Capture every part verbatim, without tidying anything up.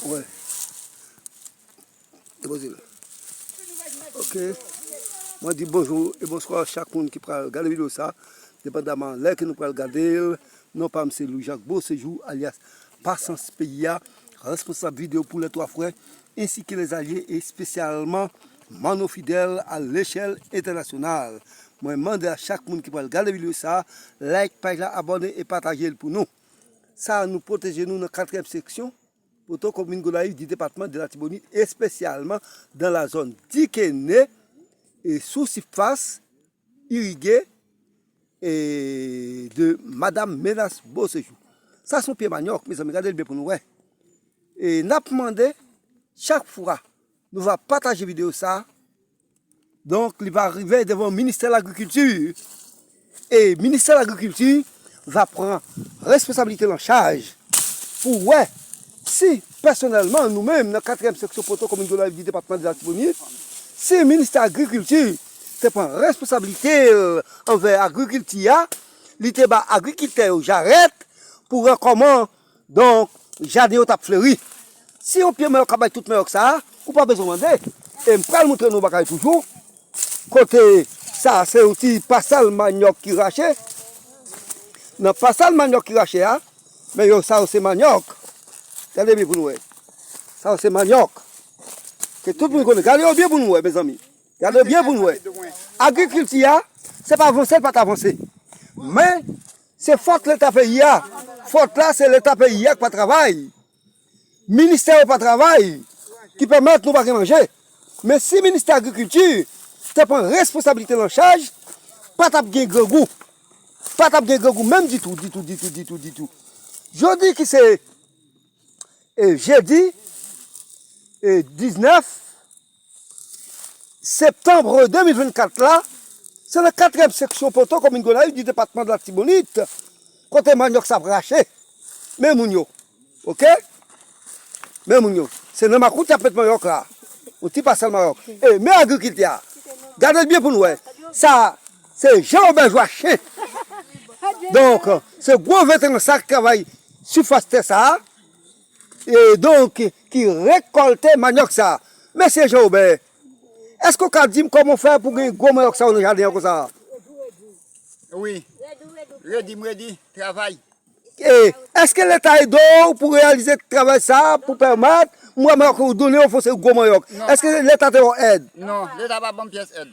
Wè. Depoze l. Ok. Mwen di bonjou e bonswa chak moun ki pral gade videyo sa, depandaman lè ke nou pral gade l. Non pa m se Louis Jacques Beauséjour, alyas Pasans Peyi a, responsab videyo pou Les Trois Frères, ensi ke les alliés, espesyalman Manno Fidèl a lechèl entènasyonal. Mwen mande a chak moun ki pral gade videyo sa, like paj la, abòne e pataje l pou nou. Sa a nou pwoteje nou nan katriyèm seksyon Poto, komin Gonayiv, di depatman de Latibonit, espesyalman dan la zòn Dikene, e sou sifas irige e de Madam Menas Beauséjour. Sa se yon pye manyòk, mezanmi, gade l byen pou nou wè. E n ap mande, chak fwa nou va pataje videyo sa, donk, li va rive devan Ministè Lagrikilti. E Ministè Lagrikilti va pran responsabilite l an chaj pou wè si, pèsonèlman, nou menm, nan katriyèm seksyon Poto, komin Gonayiv di depatman de Latibonit, si Ministè Agrikilti te pran responsabilite l anvè agrikilti a, li te ba agrikiltè yo jarèt pou wè kòman, donk, jaden yo t ap fleri. Si yon pye manyòk ka bay tout manyòk sa a, ou pa bezwen mande. E m pral montre nou yon bagay toujou. Kote sa, se yon ti pasal manyòk ki rache. Nan pasal manyòk ki rache a, men yo, sa yo se manyòk. Gade byen pou nou wè. Sa yo se manyòk. Ke tout moun konnen. Gade yo byen pou nou wè, mezanmi. Gade yo byen pou nou wè. Agrikilti a, se pa vanse l pa t avanse. Men, se fòt Leta peyi a. Fòt la, se Leta peyi a ki pa travay. Ministè yo pa travay, ki pèmèt nou pa gen manje. Men si Ministè Agrikilti te pran responsabilite l an chaj, pa t ap gen grangou. Pa t ap gen grangou menm ditou, ditou, ditou, ditou, ditou. Jodi ki se, e, jedi, e, diznèf septanm de mil vennkat la, se nan katriyèm seksyon Poto, komin Gonayiv, di depatman de Latibonit, kote manyòk sa ap rache. Men moun yo. Ok? Men moun yo. Se nan makout y ap met manyòk la. Yon ti pasal manyòk. E, men agrikiltè a. Gade l byen pou nou wè. Sa, se Jean Robert Joachim. Donk, se gwo veteran sa k travay sifas tè sa a. E donk, ki rekòlte manyòk sa a. Mesye Jean Robert, èske w ka di m kòman w fè pou gen gwo manyòk sa yo nan jaden an konsa? Wi. Redi m redi, travay. E èske Leta ede w pou reyalize travay sa a, pou pèmèt m wè manyòk ou donnen yon fon seri gwo manyòk? Non. Èske Leta te ba w èd? Non, Leta pa ban m pyès èd.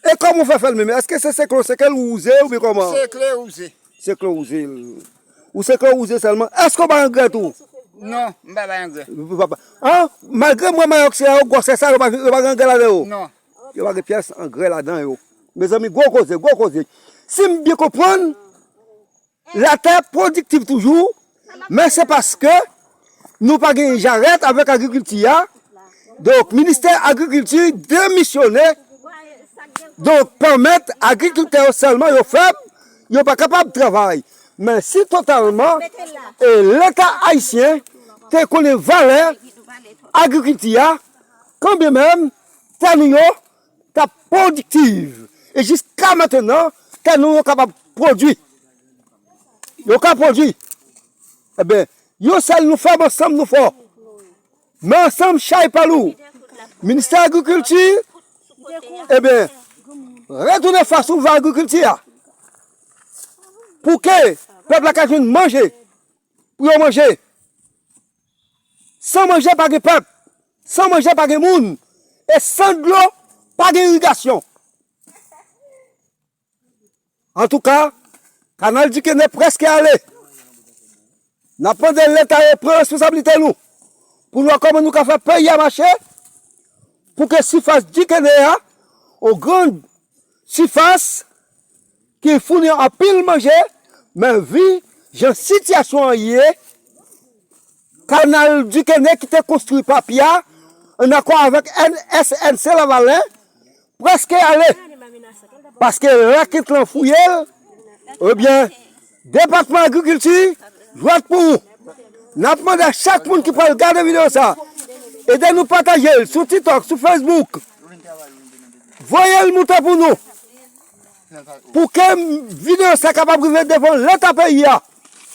E kòman w fè fè l menm? Èske se sekle w sekle l ou wouze oubyen kòman? Sekle wouze. Sekle wouze l. Ou sekle wouze sèlman. Èske w bay angrè tou? Non, m pa bay angrè. Ou pa bay. An? Malgre m wè manyòk sa yo, gwosè sa, yo pa, yo pa gen angrè ladan yo? Non. Yo pa gen pyès angrè ladan yo. Mezanmi, gwo koze, gwo koze. Si m byen konprann, latè pwodiktif toujou, men se paske nou pa gen jarèt avèk agrikilti a. Donk, ministè agrikilti demisyone. Donk, pèmèt agrikiltè yo sèlman yo fèb, yo pa kapab travay. Men si totalman, e, Leta ayisyen te konnen valè agrikilti a, kanmenm tè nou yo t ap pwodiktiv. E jiska mentenan, tè nou yo kapab pwodui. Yo ka pwodui. Ebyen, yon sèl nou fèb, ansanm nou fò. Men ansanm chay pa lou. Ministè Agrikilti, ebyen, retounen fas ou vè agrikilti a. Pou ke pèp la ka jwenn manje, pou yo manje. San manje pa gen pèp, san manje pa gen moun, e san dlo pa gen irigasyon. Antouka, kanal Dikene prèske ale. N ap mande Leta yo pran responsablite nou, pou n wè kòman nou ka fè peyi a mache, pou ke sifas Dikene a, yon gran sifas ki founi anpil manje, men vi jan sitiyasyon an ye, kanal Dikene ki te konstwi pa Pia, an akò avèk N S N C Lavalin, prèske ale. Paske rakèt lan fouye l, ebyen, depatman agrikilti, jwèt pou ou. N ap mande a chak moun ki pral gade videyo sa, ede nou pataje l sou TikTok, sou Facebook. Voye l moute pou nou. Pou ke videyo sa kapab rive devan Leta peyi a.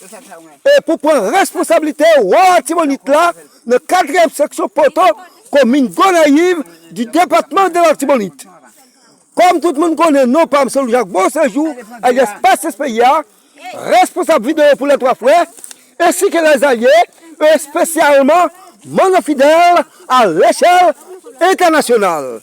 e pou pran responsablite wòl Latibonit la nan katriyèm seksyon Poto, komin Gonayiv, di depatman de Latibonit. Kòm tout moun konnen non pa m, se Louis Jacques Bonséjour, alyas Pastis Peyi a, responsab videyo pou Lè Twa Frè, ensi ke lèzalye, espesyalman manm fidèl a lechèl entènasyonal.